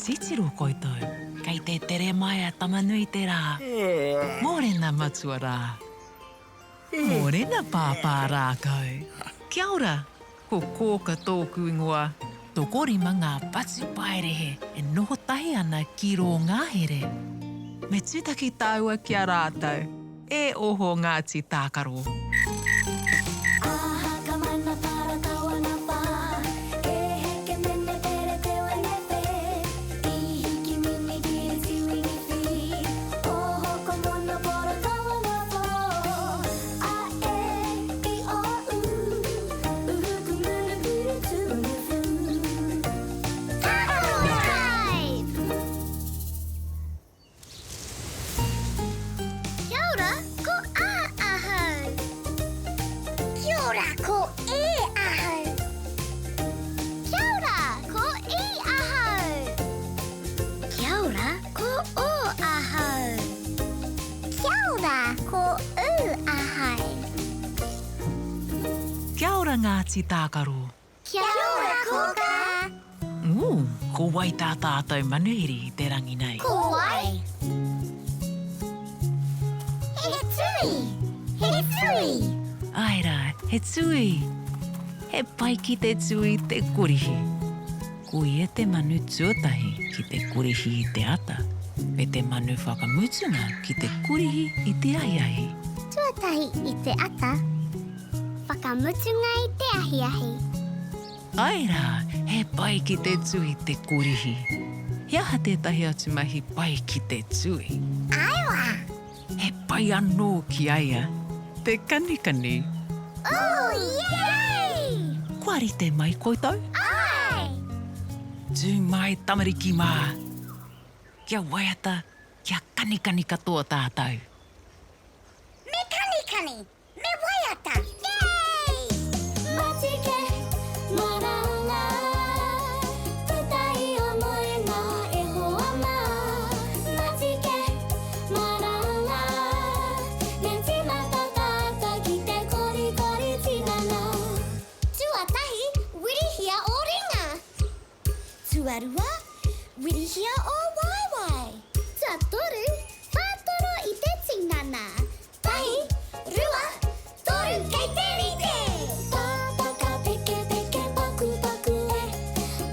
Titiro koutou, kei te tere mai a Tama-nui-te-rā. Mōrena matua rā. Mōrena pāpā rākau. Kia ora, ko Kōka tōku ingoa. Tokorima ngā patupaiarehe e noho tahi ana ki rō ngahere. Me tūtaki tāua ki a rātou. E oho Ngāti Tākaro. Kia ora, ko A ahau. Kia ora, ko E ahau. Kia ora, ko I ahau. Kia ora, ko O ahau. Kia ora, ko U ahau. Kia ora Ngāti Tākaro. Kia ora Kōkā! Ū, ko wai tā tātou manuhiri i te rangi nei? Ko wai? He tui! He tui! Āe rā, he tui! He pai ki te tui te korihi. Ko ia te manu tuatahi ki te korihi i te ata, me te manu whakamutunga ki te korihi i te ahiahi. Tuatahi i te ata, Whakamutunga i te ahiahi. Ae rā, he pai ki te tui te korihi. He aha tētahi atu mahi pai ki te tui? Ae wā! He pai anō ki a ia te kanikani. Ooh, yay! Kua rite mai koutou? Ae! Tū mai tamariki mā! Kia waiata, kia kanikani katoa tātou. Me kanikani! Me waiata! Yay! Matike, maranga, puta i o moenga e hoa ma. Matike, maranga, me timata tata ki te korikori tinana. Tuatahi, wirihia o ringa. Tuarua, wirihia o waewae. Tuatoru, whātoro i te tinana. Tahi, rua, toru, kei te rite! Pāpaka peke peke paku paku e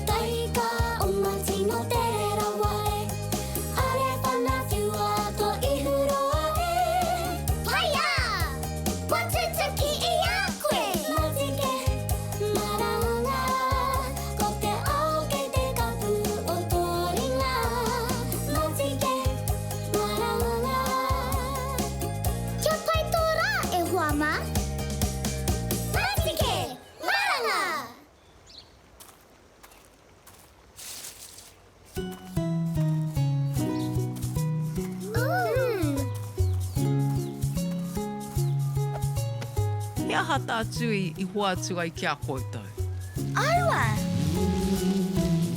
Taika oma tino tere rawa e Are whana whiua to ihu roa e Paia! Kua tutuki i a koe! Matike, maranga, ko te ao kei te kapu o tō ringa Matike, maranga Kia pai tō rā, e hoa mā! Matike! Maranga! He aha tā Tui i hoatu ai ki a koutou? Aua!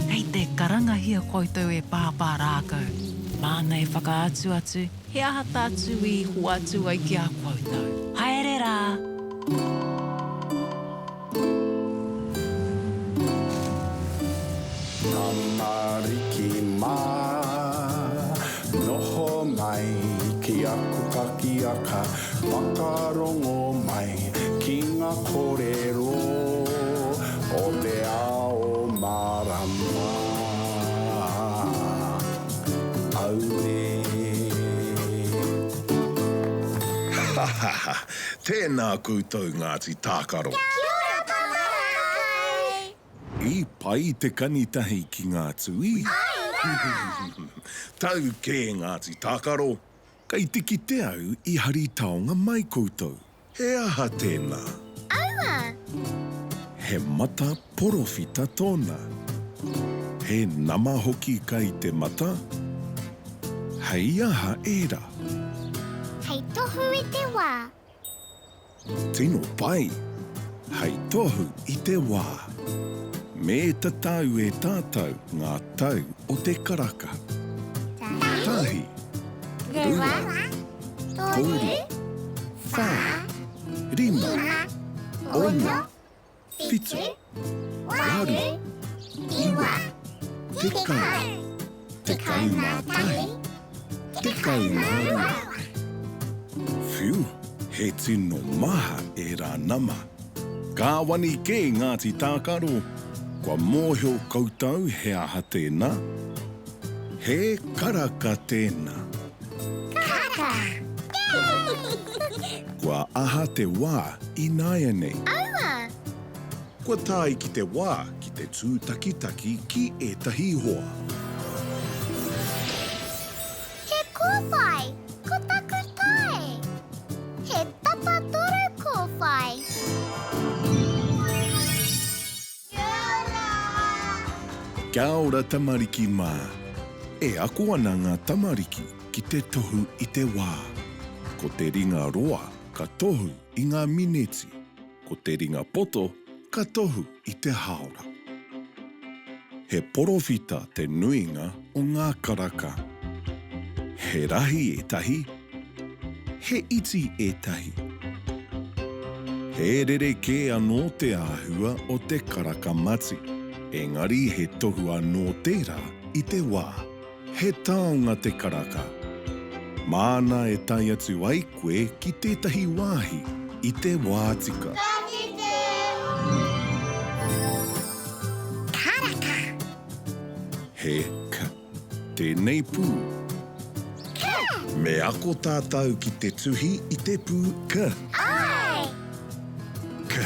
Kei te karangahia koutou e Pāpā Rākau. Māna e whakaatu atu he aha tā Tui i hoatu ai ki a koutou. Haere rā! Tamariki mā, noho mai ki aku kakiaka, whakarongo mai ki ngā kōrero o te ao mārama. Auē. Ha ha ha! Tēnā koutou Ngāti Tākaro. Kia ora Papa Rākai! I pai te kani tahi ki ngā tūī. Āe rā! Tau kē Ngāti Tākaro. Kei te kite au i hari taonga mai koutou. He aha tēnā? Aua! He mata porowhita tōna. He nama hoki kai te mata? Hei aha ērā? Hei tohu i te wā. Tino pai! Hei tohu i te wā. Me tatau e tātou ngā tau o te karaka. Tahi, rua, toru, whā, rima, ono, whitu, waru, iwa, tekau. 11, 12. Whiu, he tino maha ērā nama. Kāwani kē Ngāti Tākaro, kua mōhio koutou he aha tēnā? He karaka tēnā. Karaka! Kua aha te wā ināianei? Aua! Kua tae ki te wā ki te tūtakitaki ki ētahi hoa. He kōwhai, ko taku tae. He tapatoru kōwhai. Kia ora! Kia ora tamariki mā. E ako ana ngā tamariki ki te tohu i te wā. Ko te ringa roa ka tohu i ngā mineti. Ko te ringa poto ka tohu i te haora. He porowhita te nuinga o ngā karaka. He rahi ētahi, he iti ētahi. He rerekē anō te āhua o te karaka mati, engari he tohu anō tērā i te wā. He taonga te karaka. Māna e tae atu ai koe ki tētahi wāhi i te wā tika. Ka kite! Karaka! He k tēnei pū. K! Me ako tātou ki te tuhi i te pū k. Āe! K.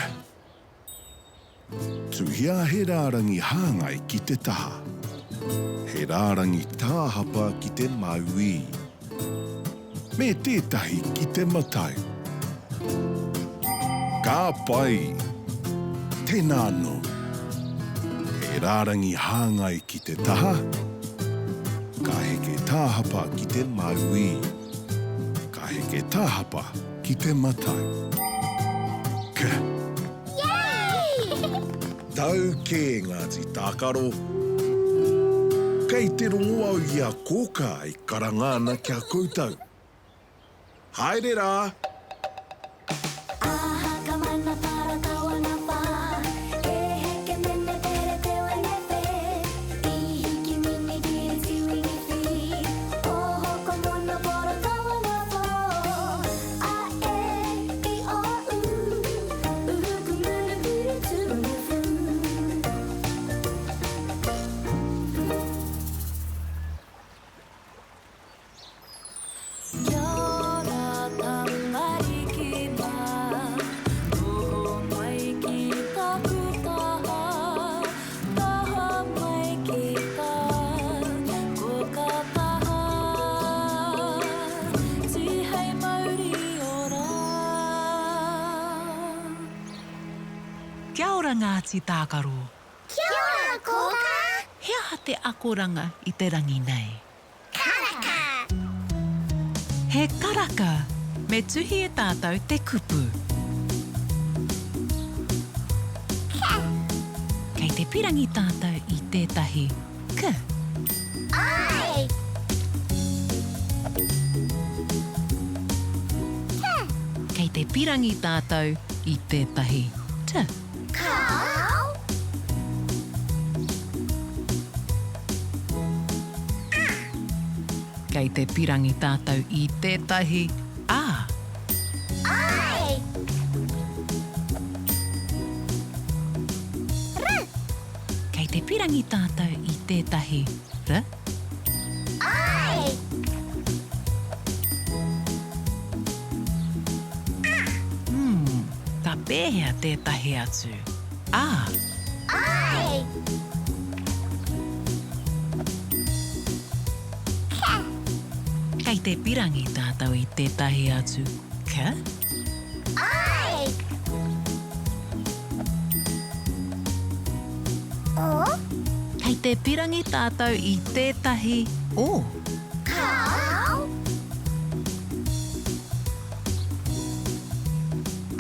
Tuhia he rārangi hāngai ki te taha. He rārangi tāhapa ki te mauī. Me tētahi ki te matau. Ka pai! Tēnā anō. He rārangi hāngai ki te taha. Ka heke tāhapa ki te mauī. Ka heke tāhapa ki te matau. K. Yay! Tau kē Ngāti Tākaro. Kei te rongo au i a Kōkā e karanga ana ki a koutou. Haere rā! Tihei mauri ora. Kia ora Ngāti Tākaro. Kia ora Kōkā. He aha te akoranga i te rangi nei? Karaka. He karaka. Me tuhi e tātou te kupu. K. Kei te pirangi tātou i tētahi k. Āe! T. Kei te pirangi tātou i tētahi t. Kāo. A. Kei te pirangi tātou i tētahi a. Āe! R. Kei te pirangi tātou i tētahi r? Āe! A. Hmm, ka pēhea tētahi atu a? Āe! K. Kei te pirangi tātou i tētahi atu k? Āe! O. Kei te pirangi tātou i tētahi o. Kāo.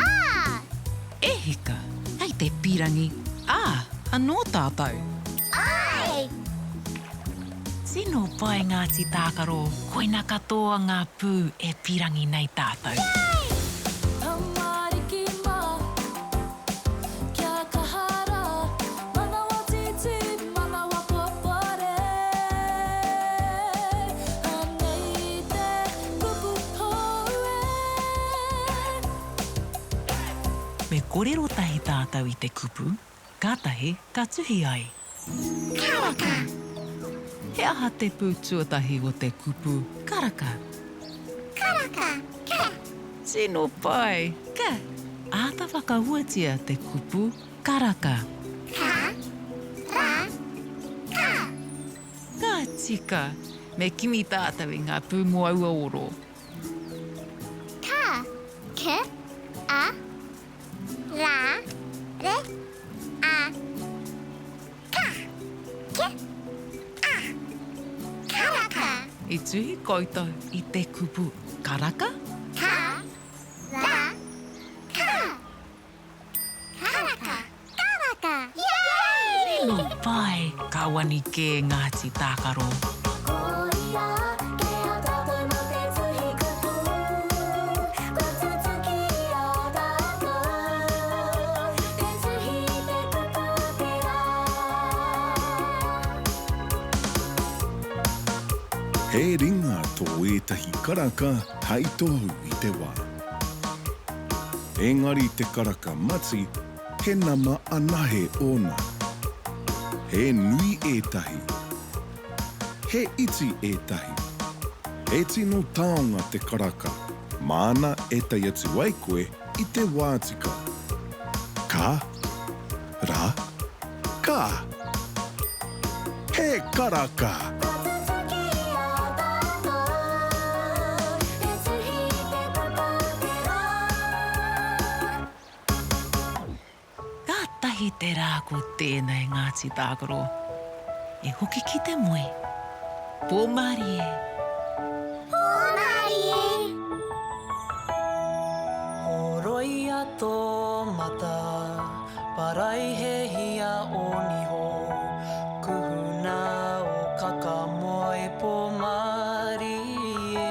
A. E hika, kei te pirangi a anō tātou. Āe! Tino pai Ngāti Tākaro, koina katoa ngā pū e pirangi nei tātou. Tamariki mā, kia kaha rā, manawa tītī, manawa papare. korero tahi tātou i te kupu, kātahi ka tuhi ai. Karaka. He aha te pū tuatahi o te kupu karaka? Karaka, ka. Tino pai, ka. Āta whakahuatia te kupu karaka. Ka, ra, ka. Ka tika! Me kimi tātou i ngā pū mō aua oro. Ka, k, a, ra, re, a. Ka, ke, a. Karaka. I tuhi koutou i te kupu karaka? Ka, ra, ka. Karaka, karaka. Yay! Tino pai! Ka wani kē Ngāti Tākaro. Koia kē a tātou mā te tuhi kupu, kua tutuki i a tātou te tuhi i te kupu o te rā. He ringa tō ētahi karaka hei tohu i te wā. Engari te karaka mati, he nama anahe ōna. He nui ētahi. He iti ētahi. He tino taonga te karaka, māna e tae atu ai koe i te wā tika. Ka, ra, ka! He karaka! Kua tutuki i a tātou te tuhi i te kupu o te rā. Kātahi te rā ko tēnei Ngāti Tākaro e hoki ki te moe. Pō mārie! Pō mārie! Horoia tō mata, Paraihehia o niho, kuhuna o kakamoe po marie.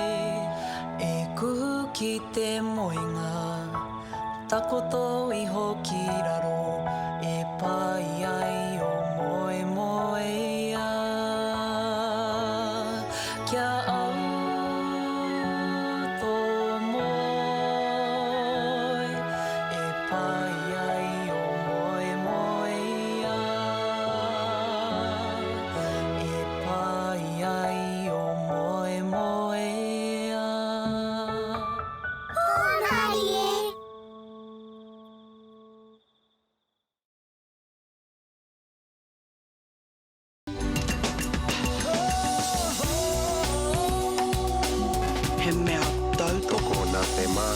E kuhu ki te moenga, takoto iho ki raro, e pai ai o moemoea. Kia au tō moe, e pai ai ō moemoeā. E pai ai ō moemoeā. Hōmarie! He mea tautoko Tokona te mā.